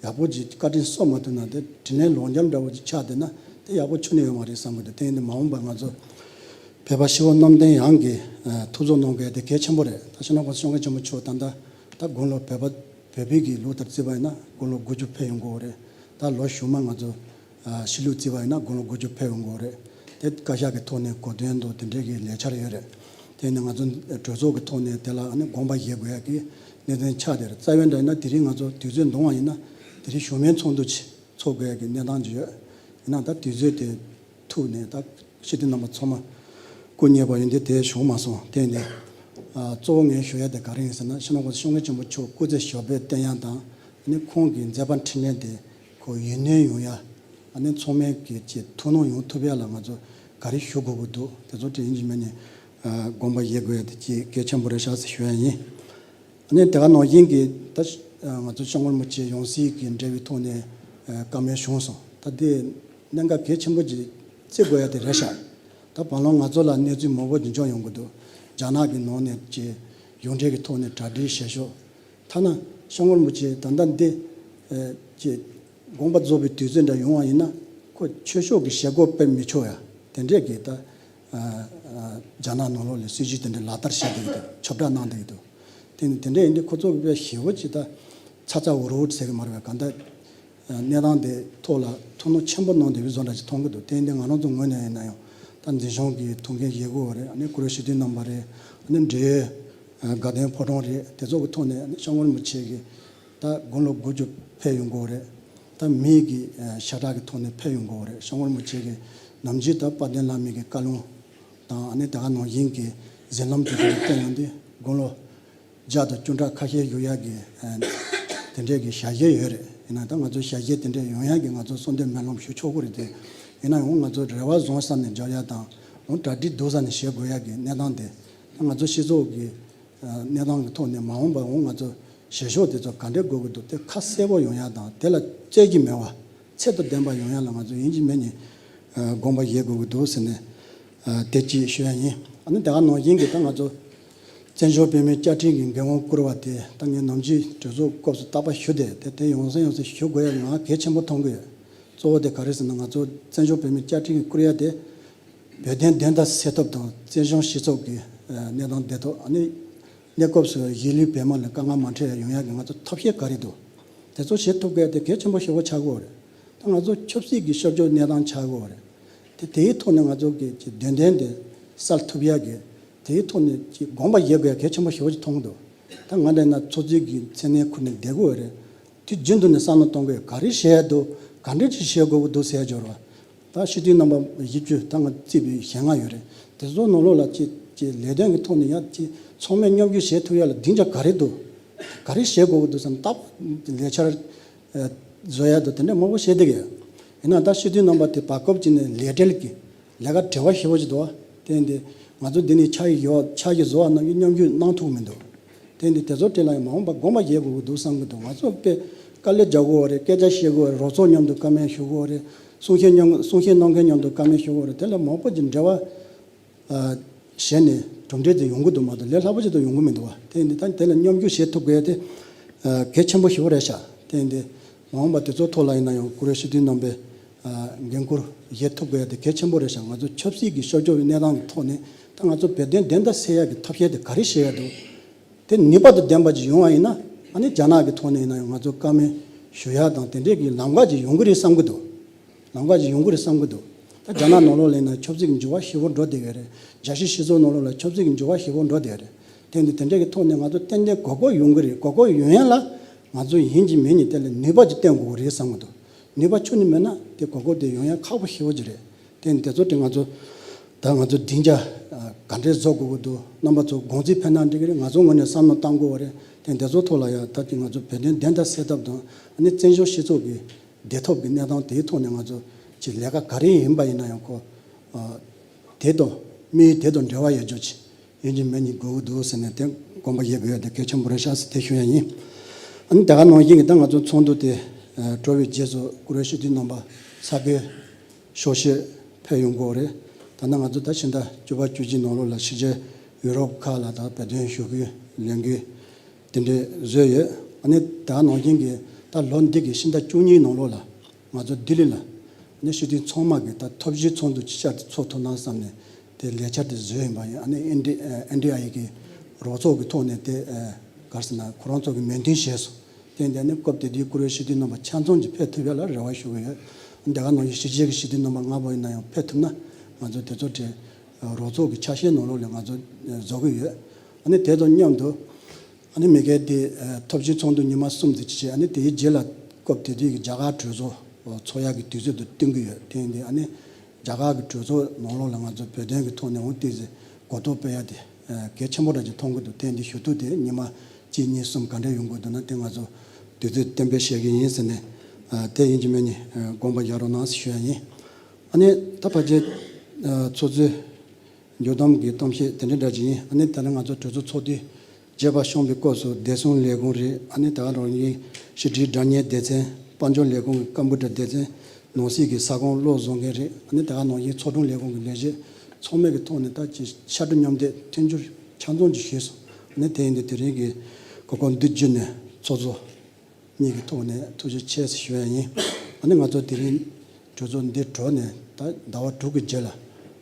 ཡག་པོ་ཅིག་བཀའ་དྲིན་གསོ་མ་ཐུབ་ན་དེ་དྲིན་ལན་ལོག་འཇལ་འདྲ་བོ་ཅིག་ཆགས་བསྡད་ན་དེ་ཡག་པོ་ཁྱོན་ནས་ཡོད་མ་རེད་བསམ་གི་འདུག་དེ་ཡིན་དུས་མ་འོངས་པ་ང་ཚོ་བོད་པ་སྤྱི་བོ་གནམ་བསྟན་ཡང་གི་ཐུགས་ཚོགས་གནང་དགོས་དེ་གལ་ཆེན་པོ་རེད། ད་སྤྱི་ནོར་གོང་ས་སྐྱབས་མགོན་ཆེན་པོ་མཆོག་ད་ལྟ་ད་དགུང་ལོ་བོད་པ་བོད་པའི་གི་ལོ་ལྟར་བརྩིས་པ་ཡིན་ན་དགུང་ལོ་དགུ་བཅུ་ཕེབས་ཡོང་གི་ཡོད་རེད། ད་ལོ་གཞུག་མ་ང་ཚོ་ཨ་ཕྱི་ལུགས་བརྩིས་པ་ཡིན་ན་དགུང་ལོ་དགུ་བཅུ་ཕེབས་ཡོང་གི་ཡོད་རེད། དེ་བཀའ་ཤག་གི་ཐོག་ནས་གོ་སྟོན་དང་དེ་འདྲའི་གི་ལས་འཆར་ཡོད་རེད། དེ་ནི་ང་ཚོ་གྲོས་ཚོགས་ཀྱི་ཐོག་ནས་དེ་ལ་ཨ་ནི་དགོངས་པ་བཞེས་དགོས་ཡ་གི་གནད་དོན་ཆགས་བསྡད་རེད། རྩ་བའི་འདྲ་ཡིན་ན་དེ་རིང་ང་ཚོ་དུས་ཚོད་འདང་བ་ཡིན་ན་དེ་རིང་གཞུང་མིན་ཚོགས་འདུ་ཅིག་ཚོགས་དགོས་ཡ་གི་གནས་སྟངས་ཅིག་ཡོད། ཡིན་ན་ད་དུས་ཚོད་དེ་ཐུག་ནས་ད་སྤྱི་འཐུས་རྣམ་པ་ཚང་མ་སྐུ་ཉེ་བ་ཡོད་འདི་དེ་བྱུང་མ་སོང་། དེ་ནས་ཨ་གཙོ་བོ་ངས་ཞུ་ཡ་དེ་ག་རེ་ཡིན་ཟེར་ན་སྤྱི་ནོར་གོང་ས་སྐྱབས་མགོན་ཆེན་པོ་མཆོག་སྐུ་ཚེ་ཞབས་པད་བརྟན་ཡ་དང་ཨ་ནི་ཁོང་གི་མཛད་པ་འཕྲིན་ལས་དེ་ཁོ་ཡུན་གནས་ཡོང་ཡ་ཨ་ནི་ཚང་མས་ཀྱི་ཅིག་ཐུགས་སྣང་ཡོང་ཐུབ་ཡ་ལ་ང་ཚོ་ག་རེ་ཞུ་དགོས་ཀྱི་འདུག་དེ་ཚོ་དེ་ཡིན་གཅིག་མིན་གཉིས་ཨ་དགོངས་པ་བཞེས་དགོས་ཡ་དེ་ཅིག་གལ་ཆེན་པོ་རེད་ཤག་ཟེར་ཞུ་ཡ་ཡིན། ཨ་ནི་དེ་ག་ནང་བཞིན་གྱི་ད་ང་ཚོ་སྐྱབས་མགོན་རིན་པོ་ཆེ་ཡང་སྲིད་ཀྱི་འབྲེལ་བའི་ཐོག་ནས་བཀའ་མོལ་བྱུང་སོང་། ད་དེ་གནད་འགག་གལ་ཆེན་པོ་ཅིག་བརྩི་དགོས་ཡ་དེ་རེད་ཤག་ད་བར་ལམ་ང་ཚོ་ལ་གནས་ཚུལ་མང་པོ་ཅིག་འབྱུང་ཡོང་གི་འདུག་རྒྱ་ནག་གི་ནང་ནས་ཀྱི་ཡོངས་འབྲེལ་གྱི་ཐོག་ནས་གྲ་སྒྲིག་བྱེད་ཕྱོགས། ཐ་ན་སྐྱབས་མགོན་རིན་པོ་ཆེ་ད་ལྟ་འདི་ཀྱི་དགོངས་པ་རྫོགས་པའི་དུས་ཚོད་འདྲ་ཡོང་བ་ཡིན་ན་ཁོ་ཆོས་ཕྱོགས་ཀྱི་བྱེད་སྒོ་སྤེལ་མི་ཆོག་ཡ་དེ་འདྲས་ཀྱི་ད་རྒྱ་ནག་ནང་ལོགས་ལ་སྲིད་ཇུས་དེ་འདྲ་ལག་བསྟར་བྱེད་བསྡད་ཀྱི་འདུག་ཁྱབ་བསྒྲགས་གནང་བསྡད་ཀྱི་འདུག་དེ་ནི་དེ་འདྲ་ཡིན་དུས་ཁོ་ཚོ་གི་དཔེ་ཞེ་བོ་ཅིག་ད་ཚ་ཚ་འུར་འུར་ཟེར་གི་མ་རེད་པས། གང་ལྟར་གནས་སྟངས་དེ་ཐོག་ལ་ཐུགས་སྣང་ཆེན་པོ་གནང་བསྡད་པའི་བཟོ་འདྲ་ཅིག་མཐོང་གི་འདུག་དེ་ཡིན་དུས་ང་རང་ཚོ་ངོས་ནས་ཡིན་ན་ཡང་ད་འཛིན་སྐྱོང་གི་ཐུགས་འགན་བཞེས་དགོས་པ་རེད། ཨ་ནི་བཀུར་འོས་སྤྱི་འཐུས་རྣམ་པ་རེད། ཨ་ནི་འབྲེལ་ཡོད་དགའ་ལྡན་ཕོ་བྲང་རེད། དེ་ཚོ་གི་ཐོག་ནས་ཨ་ནི་སྐྱབས་མགོན་རིན་པོ་ཆེ་གི་ད་དགུང་ལོ་དགུ་བཅུ་ཕེབས་ཡོང་གི་ཡོད་རེད། ད་མིའི་གི་ཨ་ཤ་ཁྲག་གི་ཐོག་ནས་ཕེབས་ཡོང་གི་ཡོད་རེད། སྐྱབས་མགོན་རིན་པོ་ཆེ་གི་ནམ་རྒྱུན་ད་དཔལ་ལྡན་བླ་མའི་གི་བཀའ་ལུང་དང་ཨ་ནི་ད་ག་ནང་བཞིན་གྱི་གཟིམ་ལམ་དེ་ཚོ་གི་བསྟན་ཡོང་དུས་དགུང་ལོ་བརྒྱ་དང་བཅུ་ཕྲག་ཁ་ཤས་བཞུགས་ཡག་གི་ཨ་དེ་འདྲས་ཀྱི་ཞལ་བཞེས་ཡོད་རེད། ཡིན་ན་ད་ང་ཚོ་ཞལ་བཞེས་དེ་འདྲས་ཡོང་ཡག་གི་ང་ཚོ་གསོལ་འདེབས་སྨོན་ལམ་ཞུ་ཆོག་གི་རེད་དེ། ཡིན་ན་ཡང་ང་ཚོ་རེ་བ་བཟང་ས་ནས་འཇོག་ཡག་དང་འོང་གྲ་སྒྲིག་སྡུག་ས་ནས་བྱེད་དགོས་ཡག་གི་གནས་སྟངས་དེ་ད་ང་ཚོ་སྤྱི་ཚོགས་ཀྱི་གནས་སྟངས་ཀྱི་ཐོག་ནས་མ་འོངས་པར་འོང་ང་ཚོ་བྱེད་ཕྱོགས་དེ་ཚོ་ག་འདྲས་དགོས་ཀྱི་འདུག་དེ་ཁ་གསལ་པོ་ཡོང་ཡག་དང་དེ་ལ་རྩོད་ཀྱི་མེད་པ་ཚད་དང་ལྡན་པ་ཡོང་ཡག་ལ་ང་ཚོ་ཡིན་གཅིག་མིན་གཉིས་དགོངས་པ་བཞེས་དགོས་ཀྱི་འདུག་ཟེར་ནས་དེ་གཅིག་ཞུ་ཡག་ཡིན། ཨ་ནི་དེ་ག་ནང་བཞིན་གྱི་ད་ང་ཚོ་བཙན་བྱོལ་བོད་མིའི་བཅའ་ཁྲིམས་ཀྱི་འགན་དབང་བསྐུར་བ་དེ་ད་ངས་ནམ་རྒྱུན་གྲོས་ཚོགས་སྐབས་སུ་རྟག་པར་ཞུ་བསྡད་དེ་དེ་ཡང་སེ་ཡང་སེ་ཞུ་དགོས་ཡག་ང་གལ་ཆེན་པོ་མཐོང་གི་ཡོད། གཙོ་བོ་དེ་ག་རེ་ཟེར་ན་ང་ཚོ་བཙན་བྱོལ་བོད་མིའི་བཅའ་ཁྲིམས་ཀྱི་བསྐུར་ཡག་དེ་བོད་དོན་བདེན་མཐའ་གསལ་ཐབས་དང་བཙན་བྱོལ་སྤྱི་ཚོགས་ཀྱི་གནས་སྟངས་བདེ་ཐོག་ཨ་ནི་གནས་སྐབས་སུ་གཞིས་ལུས་བོད་དམངས་ལ་དཀའ་ངལ་མ་འཕྲད་ཡག་ཡོང་ཡག་གི་ང་ཚོ་ཐབས་ཤེས་ག་རེ་འདུག་དེ་ཚོ་བྱེད་ཐུབ་དགོས་དེ་གལ་ཆེན་པོ་ཞེ་པོ་ཆགས་ཀྱི་ཡོད་རེད། ད་ང་ཚོ་ཆབ་སྲིད་ཀྱི་ཤར་ཕྱོགས་གནས་སྟངས་ཆགས་ཀྱི་ཡོད་རེད། དེ་དེའི་ཐོག་ནས་ང་ཚོ་གི་ཀྱི་བདེན་དོན་དེ་གསལ་ཐུབ་ཡག་གི་དེའི་ཐོག་ནས་ཀྱི་དགོངས་པ་བཞེས་དགོས་ཡག་གལ་ཆེན་པོ་ཞེ་པོ་ཅིག་མཐོང་གི་འདུག་ད་ང་འདྲ་ན་ཚོགས་གཙོའི་གི་མཚན་གནས་ཁུར་ནས་བསྡད་ཀྱི་ཡོད་རེད། དུས་རྒྱུན་དུ་ནས་བསམ་བློ་གཏོང་དགོས་ག་རེ་བྱེད་ཡག་འདུག་ག་འདྲ་ཅིག་བྱེད་དགོས་ཀྱི་འདུག་ཟེར་ཡག་འབྱོར་བ། ད་སྤྱི་འཐུས་རྣམ་པ་བཞི་བཅུ་ད་ང་བརྩིས་པའི་ཞལ་སྔ་ཡོད་རེད། དེ་ཚོ་ནང་ལོགས་ལ་ཅིག་ཅིག་ལས་དོན་གྱི་ཐོག་ནས་ཡང་ཅིག་ཚང་མས་མཉམ་ཞུགས་བྱེད་ཐུབ་ཡག་ལ་སྡིངས་ཆ་ག་རེ་འདུག་ག་རེ་བྱེད་དགོས་ཀྱི་འདུག་བསམ་སྟབས་ལས་འཆར་བཟོ་ཡག་འདུག་དེ་འདྲ་མང་པོ་བྱེད་བསྡད་ཀྱི་ཡོད། ཡིན་ན་ད་སྤྱི་འཐུས་རྣམ་པ་དེ་བར་སྐབས་ཅིག་ནས་ལས་བྲེལ་གྱི་ལས་ཀ་བྲེལ་བ་ཞེ་པོ་ཅིག་འདུག་བ། དེ་ཡིན་དུས་ང་ཚོ་འདི་ནས་ཕྱག་ཡིག་ཡོད་ཕྱག་ཡིག་བཟོ་བ་རྣམས་ཀྱིས་མཉམ་ཞུགས་གནང་ཐུབ་ཀྱི་མི་འདུག་དེ་ཡིན་དུས་དེ་ཚོ་དེ་ལ་ཡང་མ་འོངས་པ་དགོངས་པ་བཞེས་དགོས་ཀྱི་འདུག་བསམ་གྱི་འདུག་ང་ཚོ་དཔེ་དཀའ་ལས་རྒྱག་དགོས་པ་རེད། སྐད་ཆ་བཤད་དགོས་པ་རེད། རོགས་ཚོགས་མཉམ་དུ་བཀའ་མོལ་ཞུ་དགོས་པ་རེད། གསུང་བཤད་མཉམ་གསུང་བཤད་གནང་མཁན་མཉམ་དུ་བཀའ་མོལ་ཞུ་དགོས་པ་རེད། དེ་ལ་མང་པོ་ཅིག་འབྲེལ་བ་ཨ་བྱས་ནས་གྲུབ་འབྲས་དེ་ཡོང་གི་འདུག་མ་གཏོགས་ལས་སླ་པོ་ཅིག་ཏུ་ཡོང་གི་མི་འདུག་བ། དེ་ཡིན་དུས་ད་དེ་ལ་མཉམ་ཞུགས་བྱེད་ཐུབ་དགོས་ཡ་དེ་ཨ་གལ་ཆེན་པོ་ཞེ་པོ་རེད་ཤག་དེ་ཡིན་དུས་མ་འོངས་པ་དེ་ཚོ་ཐོག་ལ་ཡིན་ན་ཡང་བཀུར་འོས་སྤྱི་འཐུས་རྣམ་པས་ཨ་འགན་འཁུར་བཞེས་ཐུབ་དགོས་ཡ་དེ་གལ་ཆེན་པོ་རེད་ཤག་ང་ཚོ་ཆབ་སྲིད་ཀྱི་ཤར་ཕྱོགས་ཀྱི་གནས་སྟངས་ཀྱི་ཐོག་ནས་ད་ང་ཚོ་བོད་དོན་བདེན་མཐའ་གསལ་ཡ་གི་ཐབས་ཤེས་དེ་ག་རེ་བྱེད་ཡ་འདུག་དེ་ནུས་པ་དང་ལྡན་པ་ཅིག་ཡོང་བ་ཡིན་ན་ཨ་ནི་རྒྱ་ནག་གི་ཐོག་ནས་ཡིན་ན་ཡང་ང་ཚོ་བཀའ་མོལ་ཞུ་ཡ་དང་དེ་འདྲས་ཀྱི་ལམ་ཁ་ཅིག་ཡོང་གི་རེད་བསམ་གྱི་འདུག་ལམ་ཁ་ཅིག་ཡོང་གི་རེད་བསམ་གྱི་འདུག་ད་རྒྱ་ནག་ནང་ལོགས་ལ་ཡིན་ན་ཆབ་སྲིད་ཀྱི་འགྱུར་བ་ཞེ་པོ་འགྲོ་བསྡད་ཡོད་རེད། རྒྱལ་སྤྱིའི་སྤྱི་ཚོགས་ནང་ལོགས་ལ་ཆབ་སྲིད་ཀྱི་འགྱུར་བ་ཞེ་པོ་འགྲོ་བསྡད་ཡོད་རེད། དེ་འདི་དེ་འདྲས་ཀྱི་ཐོག་ནས་ང་ཚོ་ཏན་ཏན་གོ་སྐབས་ཡོང་གི་རེད། གོ་སྐབས་ཡོང་ཡ་ལ་ང་ཚོ་ཡིན་གཅིག་མིན་གཉིས་དེ་ལ་ནུས་པ་ཅིག་བསྟན་དགོས་ཀྱི་རེད་བསམ་གྱི་འདུག་ནུས་པ་ཁྱོན་ནས་མེད་ན་དེ་གོ་སྐབས་དེ་ཡོང་ཡ་ཁག་པོ་ཞེ་པོ་ཅིག་རེད། དེ་ནི་དེ་ཚོ་དེ་ང་ཚོ་ད་ང་ཚོ་སྡིངས་ཆ་ག་འདྲས་བཟོ་དགོས་ཀྱི་འདུག་རྣམ་པ་ཚོ་དགོངས་ཚུལ་ཕེབས་ན་འགྲིག་གི་རེད། ང་ཚོ་ངོས་ནས་བསམ་བློ་བཏང་དགོས་པ་རེད། དེ་འདི་ཚོ་ཐོག་ལ་ཡང་ད་ཅིག་ང་ཚོ་བོད་དོན་བདེན་མཐའ་གསལ་ཐབས་དང་ཨ་ནི་བཙན་བྱོལ་སྤྱི་ཚོགས་ཀྱི་ བདེ་ཐབས་ཀྱི་གནས་སྟངས་དེའི་ཐོག་ནས་ང་ཚོ་ཅིག་ལས་ཀ་ག་རེ་ཡིན་པ་ཡིན་ན་ཡང་ཁོ་ཨ་དེ་དང་དམིགས་ཡུལ་དེ་དང་འབྲེལ་བ་ཡོད་རྒྱུ་ཅིག་ཡིན་གཅིག་མིན་གཉིས་དགོས་ཀྱི་འདུག་ཟེར་ནས་དེ་དགོངས་པ་བཞེས་དགོས་ཡ་དེ་གལ་ཆེན་པོ་རེད་ཤག་ཟེར་དེ་ཞུ་ཡ་ཡིན། ཨ་ནི་དེ་ག་ནང་བཞིན་གྱི་ད་ང་ཚོ་ཚོགས་འདུ་དེ་ཨ་གྲོལ་བའི་རྗེས་སུ་བཀུར་འོས་སྤྱི་འཐུས་རྣམ་པ་ས་ཁུལ་ཤོག་ཤེས་ཕེབས་ཡོང་གི་ཡོད་རེད། ད་ནང་ང་ཚོ་ད་ཕྱི་ཟླ་བཅུ་པ་བཅུ་གཅིག་ནང་ལོགས་ལ་ཕྱི་རྒྱལ་ཡུ་རོབ་ཁག་ལ་ད་བོད་དོན་ཞུ་སྐུལ་ལས་འགུལ་དེ་འདྲའི་བཟོས་ཡོད། ཨ་ནི་ད་ནང་བཞིན་གྱི་ད་ལོ་འདི་གི་ཕྱི་ཟླ་བཅུ་གཉིས་ནང་ལོགས་ལ་ང་ཚོ་ལྡི་ལི་ལ་ཨ་ནི་སྤྱི་འཐུས་ཚང་མ་གི་ད་ཐོབ་བཞེས་ཚོགས་འདུ་ཅིག་བཅར་ཏེ་ཚོགས་ཐུབ་ན་བསམ་ནས་དེ་ལས་འཆར་དེ་བཟོས་ཡིན་པ་ཡིན། ཨ་ནི་ཨེན་ཌི་ཨེན་ཌི་ཨའི་གི་རོགས་ཚོགས་ཀྱི་ཐོག་ནས་དེ་ག་རེ་ཟེར་ན་ཁོ་རང་ཚོ་གི་མོས་མཐུན་བྱས་སོང་། དེ་འདི་ནི་སྐབས་དེ་དུས་བཀུར་འོས་སྤྱི་འཐུས་རྣམ་པ་ཆ་ཚང་གིས་ཕེབས་ཐུབ་ཡ་ལ་རེ་བ་ཞུ་གི་ཡོད། འདི་ག་ནང་བཞིན་ཕྱི་རྒྱལ་གྱི་སྤྱི་འཐུས་རྣམ་པ་སྔ་པོ་ཡིན་ན་ཡང་ཕེབས་ཐུབ་ན་ང་ཚོ་དེ་ཚོ་གྲས་རོགས་ཚོགས་ཀྱི་ཆ་ཤས་ནང་ལོགས་ལ་ང་ཚོ་བཟོ་གི་ཡོད། ཨ་ནི་དེ་དང་མཉམ་དུ་ཨ་ནི་མི་སྒེར་དེ་ཐོབ་བཞེས་ཚོགས་འདུ་ཉི་མ་གསུམ་དེ་བྱས། ཨ་ནི་དེའི་རྗེས་ལ་སྐབས་དེ་དུས་ཀྱི་རྒྱ་གར་གྲོས་ཚོགས་ཚོགས་ཡག་གི་དུས་ཚོད་དུ་བསྟུན་གི་ཡོད། དེ་ཡིན་དུས་ཨ་ནི་རྒྱ་གར་གྱི་གྲོས་ཚོགས་ནང་ལོགས་ལ་ང་ཚོ་བོད་དོན་གྱི་ཐོག་ནས་འོང་ཏོག་ཙམ་གོ་རྟོགས་སྤེལ་ཡ་དེ་གལ་ཆེན་པོ་འདྲ་ཅིག་མཐོང་གི་འདུག་དེ་འདི་ཞུ་གཏུག་དེ་ཉི་མ་གཅིག་གཉིས་གསུམ་ག་འདྲ་ཡོང་དགོས་འདུག་ན་དེ་ང་ཚོ་དུས་ཚོད་གཏན་འབེབས་བྱེད་ཀྱི་ཡིན་ཟེར་ནས་དེ་ཡིན་གཅིག་མིན་གཉིས་དགོངས་པ་རྒྱག་རོགས་གནང་ཞུ་ཡ་ཡིན། ཨ་ནི་ད་ཕལ་ཆེར་ཚོགས་གཙོས་མཇུག་བསྡོམས་ཀྱི་གཏམ་བཤད་དེ་འདྲ་འདྲ་ཅིག་ཡིན། ཨ་ནི་ད་ནི་ང་ཚོ་གྲོས་ཚོགས་ཚོགས་དུས་བརྗེ་པ་བྱུང་བའི་སྐབས་སུ་བདེ་སྲུང་ལས་ཁུངས་རེད། ཨ་ནི་ད་ག་རང་གི་ཕྱི་དྲིལ་དྲ་བརྙན་སྡེ་ཚན་དཔལ་འབྱོར་ལས་ཁུངས་ཀྱི་ཀམ་པུ་ཊར་སྡེ་ཚན་ནང་སྲིད་ཀྱི་ས་ཁོངས་གློག་བཟོ་མཁན་རེད། ཨ་ནི་ད་ག་ནང་བཞིན་ཚོགས་དྲུང་ལས་ཁུངས་ཀྱི་ལས་བྱེད་ཚང་མའི་གི་ཐོག་ནས་ད་ཅིག་ཕྱར་གྲུ་མཉམ་འདེགས་མཐུན་འགྱུར་ཆ་ཚང་ཅིག་ཞུས་སོང་། ཨ་ནི་དེ་ཡིན་དུས་དེ་རིང་གི་གོ་སྐབས་འདི་བརྒྱུད་ནས་ཚོགས་གཙོ་གཉིས་ཀྱི་ཐོག་ནས་ཐུགས་རྗེ་ཆེ་ཞུ་ཡ་ཡིན། ཨ་ནི་ང་ཚོ་དེ་རིང་གྲོས་ཚོགས་འདི་གྲོལ་ནས་ད་ཟླ་བ་དྲུག་གི་རྗེས་ལ་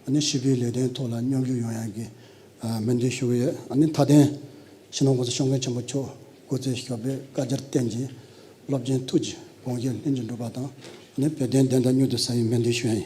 ཨ་ནི་ཞི་བའི་ལས་དོན་ཐོག་ལ་མཉམ་ཞུགས་ཡོང་ཡ་གི་ཨ་སྨོན་འདུན་ཞུ་གི་ཡོད། ཨ་ནི་མཐའ་དོན་སྤྱི་ནོར་གོང་ས་སྐྱབས་མགོན་ཆེན་པོ་མཆོག་སྐུ་ཚེ་ཞབས་པད་བསྐལ་བརྒྱར་བརྟན་ཅིང་རླབས་ཆེན་ཐུགས་ཀྱི་དགོངས་བཞེད་ལྷུན་གྱིས་འགྲུབ་པ་དང་ཨ་ནི་བོད་དོན་བདེན་མཐའ་མྱུར་དུ་གསལ་བའི་སྨོན་འདུན་ཞུ་ཡ་ཡིན།